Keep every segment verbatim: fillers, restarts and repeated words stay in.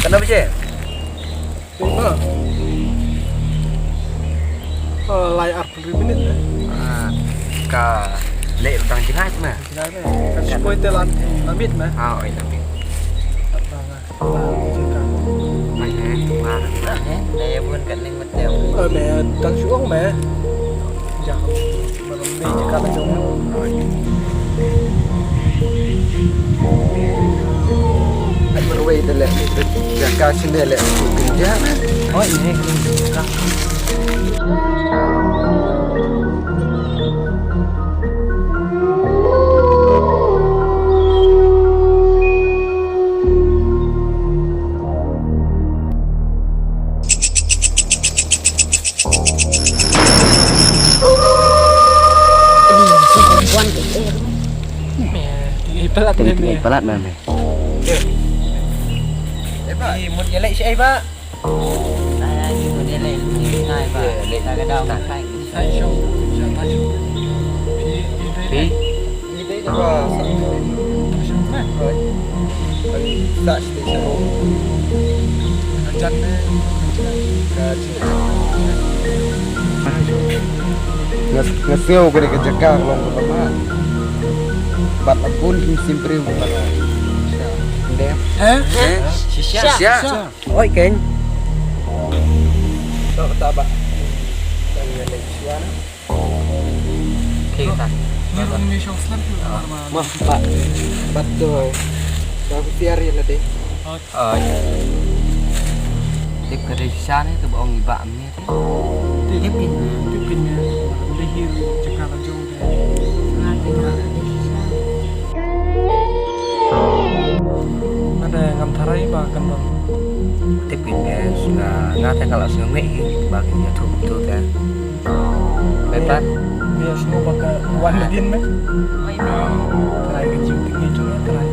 Kenapa sih? Lai arphew minit eh. Ka leh dang jngai ma. Jngai ma. Kan shu poi te lan lamit ma. Ah, oi lamit. Tat ba nga. Ba jingka. Mai ne, ma. Eh, dei bun kan ning mete. Eh, me, kan shu ong me. Jang. Marwei te leh, jaka sini leh, kynja. Oh, ini kynja. Palat me. Palat me. Eh, ba, mut ïa leh shi ai ba. Ai, ai, mut ïa leh shi ai ba. Ïa leh. Ta ka daw ka kai. Sai shong, sai shong. Pi, pi. Pi? Pi dei ba sa. Sai shong ma. Oi. Oi, sa shi sa. Ka jan ne. Ka jan. Nga, nga sngew ka dei ka jaka ka long kaba ma. Bad la bun ki sim briew ba la. Dei. Eh? Eh? Shisha. Shisha. Shisha. Oi, keng. Tok ta ba. Tang ïa leh shuwa na. Okay, ta. Ngi ruh ngi shong slem tu, ah, mar mar. Mah, ba. Ba tu. Ba ku tiar ïa lade. Oi. Tip ka dei shisha ne tu ba ong i ba mi. Tip, tip, tip, tip. Nga te ngam tharai ba kan don. Tip ïa nga, nga te nga la sngew ngi ba ki ïathuh tu te. Bai pat. Ïa sngew ba ka wan hadien me. Tharai ka jingtip ngi jong ngi tharai.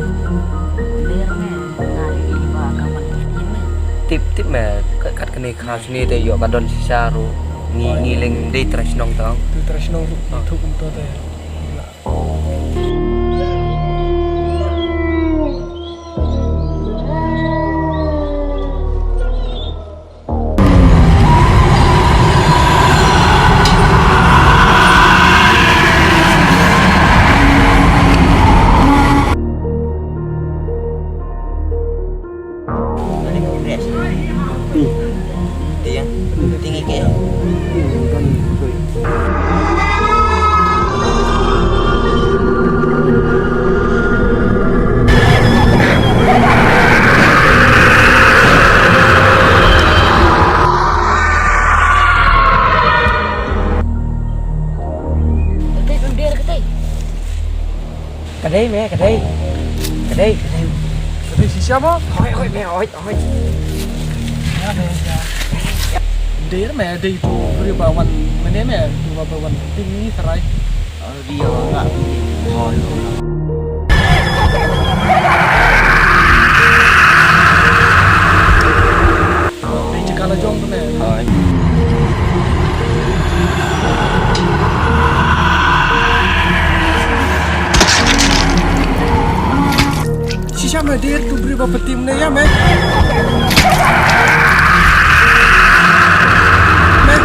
Tip, tip me, kat, kat kane ka shane te ïoh ka don shisha ruh. Ngi, ngi leng dei trai shnong tang. Tu trai shnong ruh, ah, tu kumto te. Ka dei me, ka dei. Ka dei, ka dei. Ka dei shisha mo? Hoi, hoi me, hoi, hoi. Dei me, dei tu briew ba wan mane me, tu ba wan ting ni tharai. Hoi. Dei jaka la jong tu me. Hoi. Shisha me, dei tu briew ba patim ne ïa me. Me.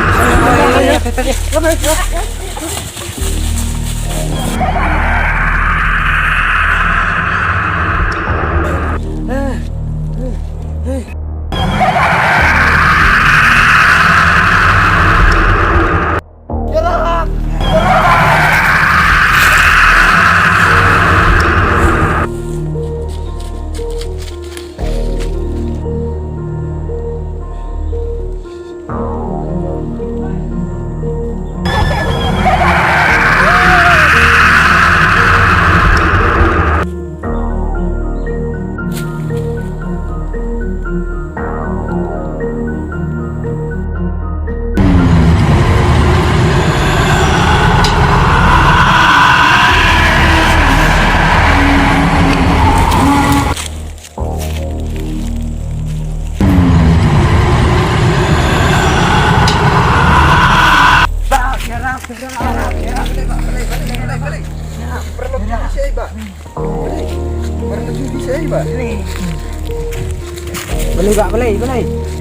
Balei ba, balei, balei?